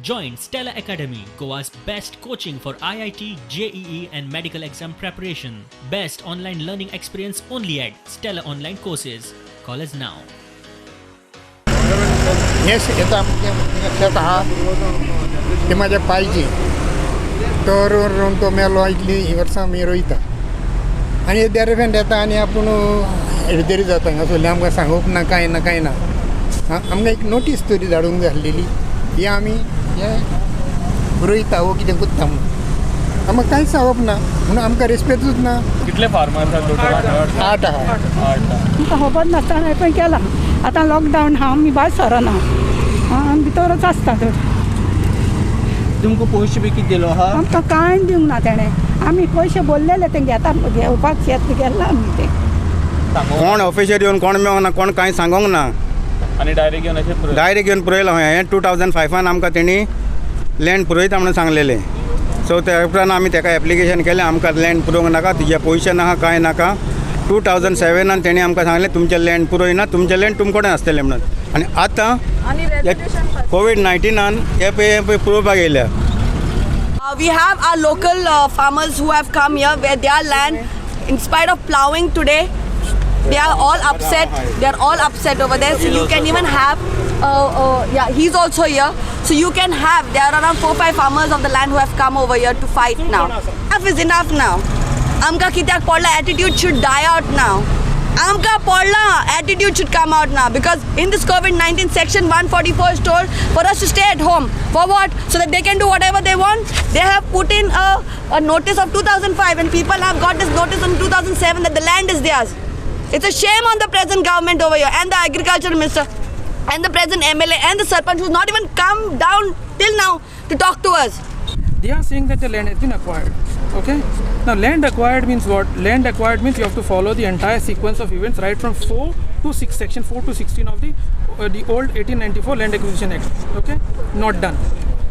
Join Stella Academy, Goa's best coaching for IIT, JEE, and medical exam preparation. Best online learning experience only at Stella Online Courses. Call us now. हें शेत आमचें शेत आहा तें म्हाज्या पायचें. तो रोवन रोवन तो मेलो. इतलीं वर्सां आमी रोयता आनी देरफेंट येता आनी आपूण हेरेदेरी जाता. हांगा सोडल्यार आमकां सांगप ना, कांय ना, कांय ना. आमकां एक नोटीस तरी धाडूंक जाय आसलेली, ही आमी हे रोयता वो कितें करता म्हणून. आमकां कांयच सांगप ना म्हणून आमकां रेस्पेदूच ना. कितले फार्मर आसात टोटल? 8 आहा. 8. आमकां खबर नासतना पण केलां. आतां लॉकडावन आहा, आमी भायर सरना, आमी भितरच आसता तर. तुमकां पयशे बी कितें दिलो आहा? आमकां कांय दिवंक ना तेणें. आमी पयशे बोल्लेले ते घेता, घेवपाक शेत गेल्लां आमी तें. कोण ऑफिसर येवन कोण मेळोंक ना, कोण कांय सांगोंक ना. आनी डायरेक्ट येवन अशें पुरयलें? डायरेक्ट येवन पुरयलां. हें 2005 आमकां तेणी लँड पुरयता म्हणून सांगलेलें. सो त्या उपरांत आमी तेका एप्लिकेशन केलें, आमकां लँड पुरोवंक नाका, तुजे पयशे नाका, कांय नाका. 2007 तेणी आमकां सांगलें तुमचें लँड पुरयना, तुमचें लँड तुमचे कडेन आसतलें म्हणून. आनी आतां कोवीड-19 हे पळय पुरोवपाक येयल्या. We have our local farmers who have come here where their land, in spite of plowing today, they are all upset. They are all upset over there. So you can even have, yeah, he's also here. So you can have, there are around 4-5 farmers of the land who have come over here to fight now. Enough is enough now. Amka kityak podla attitude should die out now. Amka podla attitude should come out now, because in this COVID-19 section 144 is told for us to stay at home. For what? So that they can do whatever they want. They have put in a notice of 2005, and people have got this notice in 2007 that the land is theirs. It's a shame on the present government over here and the agriculture minister and the present MLA and the sarpanch who's not even come down till now to talk to us. They are saying that the land has been acquired. Okay? Now land acquired means what? Land acquired means you have to follow the entire sequence of events right from 4 to 6, section 4 to 16 of the old 1894 Land Acquisition Act. Okay? Not done.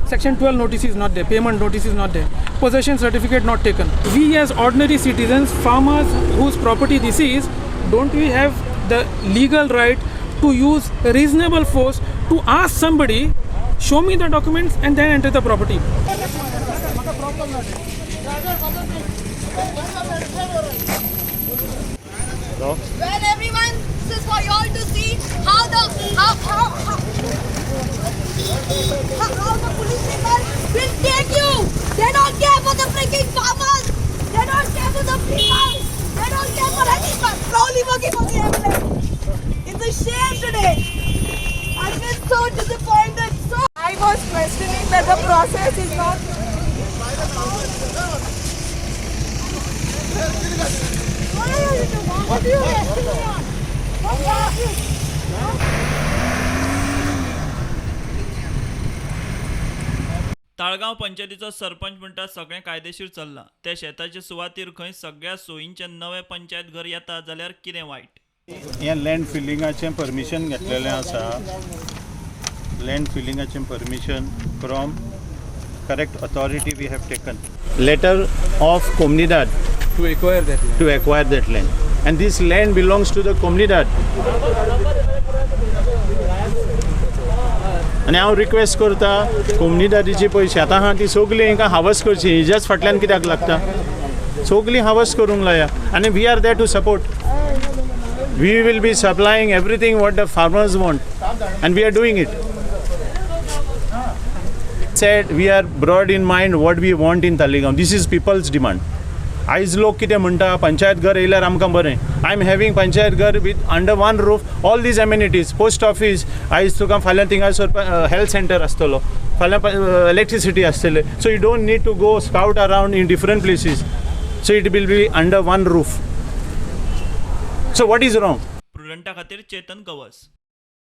Section 12 notice is not there, payment notice is not there, possession certificate not taken. We as ordinary citizens, farmers whose property this is, don't we have the legal right to use reasonable force to ask somebody, show me the documents and then enter the property? Well, everyone, this is for you all to see how the how the police people will take you. They don't care for the freaking farmers. They don't care for the people. They don't care for anyone. Proudly working for the MLA. It's a shame today. I feel so disappointed. So I was questioning that the process is not. What are you doing? What are you arresting me on? What charges? Taleigao पंचायतीचो sarpanch म्हणटा सगळें कायदेशीर चल्लां. त्या शेताचे सुवातीर खंय सगळ्या सोयींचें नवें पंचायत घर येता जाल्यार कितें वायट? हें लँड फिलिंगाचें परमिशन घेतलेलें आसा. लँड फिलिंगाचें permission from correct authority we have taken. Letter of Comunidade To acquire that land. To acquire that land. And this land belongs to the Comunidade. आनी हांव रिक्वेस्ट करता कोमुनिदादीची पळय शेतां आहा ती सगळीं हांकां हावस करची, हिज्याच फाटल्यान कित्याक लागता, सगळीं हावस करूंक लाया. आनी we are there to support. We will be supplying everything what the farmers want and we are doing it. Said we are broad in mind what we want in Taleigao. This is people's demand. आयज लोक कितें म्हणटा, पंचायत घर येयल्यार आमकां बरें. I am having panchayat ghar with under one roof all these amenities, post office. आयज तुका फाल्यां थिंगासर हेल्थ सेंटर आसतलो, फाल्यां इलेक्ट्रिसिटी आसतली. So you don't need to go scout around in different places. So it will be under one roof. So what is wrong? प्रुडंटा खातीर चेतन गवस.